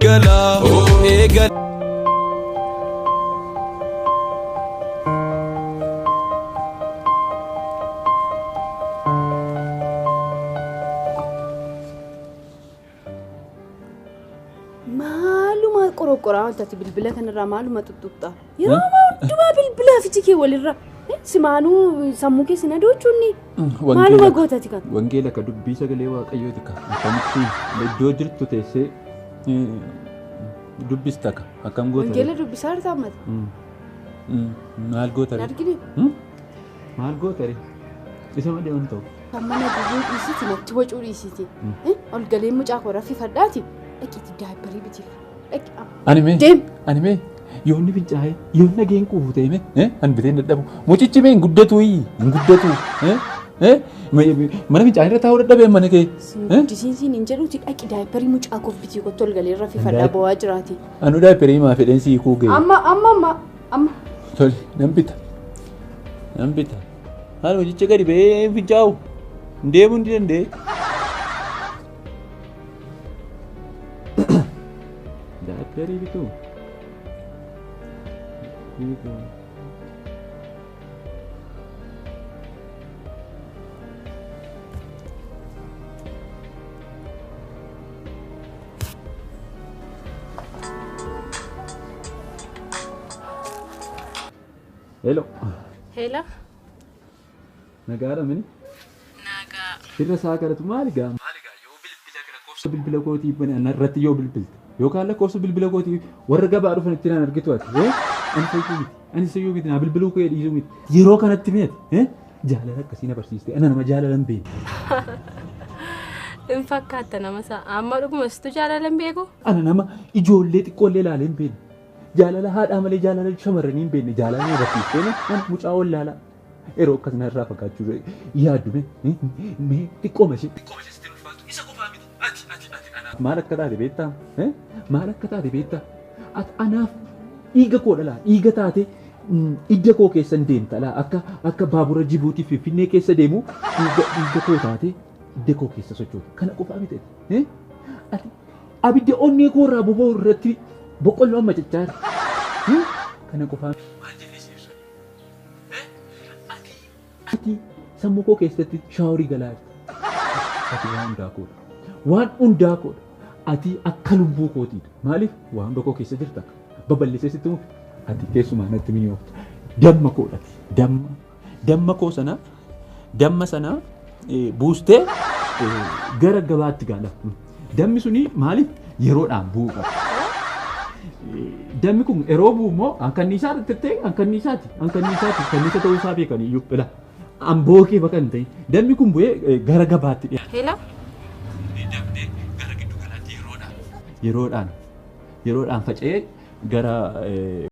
Eegala eegala. Maaluma qorqoraa wanta ati bilbila kanarraa maaluma tuttuqxa? Yeroo hundumaa bilbilaa fi kee walirra. Simaanuu sammuu keessa na doochuunni. Maaluma gootati kan? Wangeela ka dubbii sagalee waaqayyooti ka akkamitti iddoo jirtu teessee dubbista ka akkam goota? Wangeela dubbisaa jirta ammati. Maal goota? Argine. Maal goota? Isa malee waan ta'u. Kan mana gubuu dhiisiti natti wacuu dhiisiti. Ol galee mucaa koo raffifadhaati. Dhaqiitii diaperii bitiif. Dhaqi. Ani mee? Deem. Ani mee? Yoonni fincaa'ee yoon nageen quufu ta'e mee an bitee hin dadhabu. Mucichi mee hin guddatu hin guddatu. Mana fincaa'ee irra taa'uu dadhabee mana kee. Guddisiinsiin hin jedhuti dhaqi diaperii mucaa koof bitii kottu ol galee raffifadhaa bo'aa jiraati. Anu diaperii maa fedheen sii kuu ga'e. Amma amma amma amma. Tole nan bita. Nan bita. Haala mucicha gadi ba'ee fincaa'u. Hin deemuu hin danda'e. Diaperii bituu. Bituu. Hello. Hello. Nagaadha mini? Nagaa. Firra isaa kadhatu maali gaa? Maali gaa yoo bilbila lakkoofsa bilbila kootii irratti yoo bilbilte yookaan lakkoofsa bilbila kootii warra gabaa dhufan itti naan argitu ati. Ani sayyuu miti. Ani sayyuu miti. Naa bilbiluu kee dhiisuu miti. Yeroo kanatti meeti jaalala akkasii na barsiiste. Ana nama jaalala hin beekne. Hin fakkaatta nama isaa. Amma dhuguma situ jaalala hin beeku? Ana nama ijoollee xiqqoollee ilaalee hin beekne. Jaalala haadhaa malee jaalala shamarranii hin beekne. Jaalala na barsiistee ana mucaa wallaalaa. Yeroo akkas narraa fagaachuu yaaddu mee xiqqooma ishee. Xiqqooma ishee sitti ulfaatu isa qofaa miti. Ati ati ati anaaf. Maal akka taate beektaa? Maal akka taate beektaa? Ati anaaf dhiiga koo dhalaa dhiiga taate idda koo keessa hin deemta laa akka akka baabura Jibuutii Finfinnee keessa deemu dhiiga dhiiga koo taate idda koo keessa sochoota. Kana qofaa miti ati. Ati abidda onnee koo irraa boba'u irratti boqqolloo amma cichaa jira. Kana qofaa miti. Maal jedhee si ibsu? Ati sammuu koo keessatti showerii galaa jirta. Ati waan hundaa koodha. Waan hundaa koodha. Ati akka lubbuu kootiidha. Maaliif waan hunda koo keessa jirta? Babal'isee sitti mufi. Ati keessumaa natti mi'oofta. Damma koodha ati. Damma. Damma koo sana damma sana buustee gara gabaatti gaala. Dammi suni maaliif yeroodhaan bu'uu qaba. Dammi kun yeroo bu'u immoo hankanniisaa irratti hankanniisaati. Hankanniisaati. Kanniisa ta'uu isaa beekan iyyuu. Ila amboo kee bakka hin ta'in. Dammi kun bu'ee gara gabaatti dhiyaata. Hello. Damdee gara giddu galaatti yeroodhaan. Yeroodhaan. Yeroodhaan faca'ee gara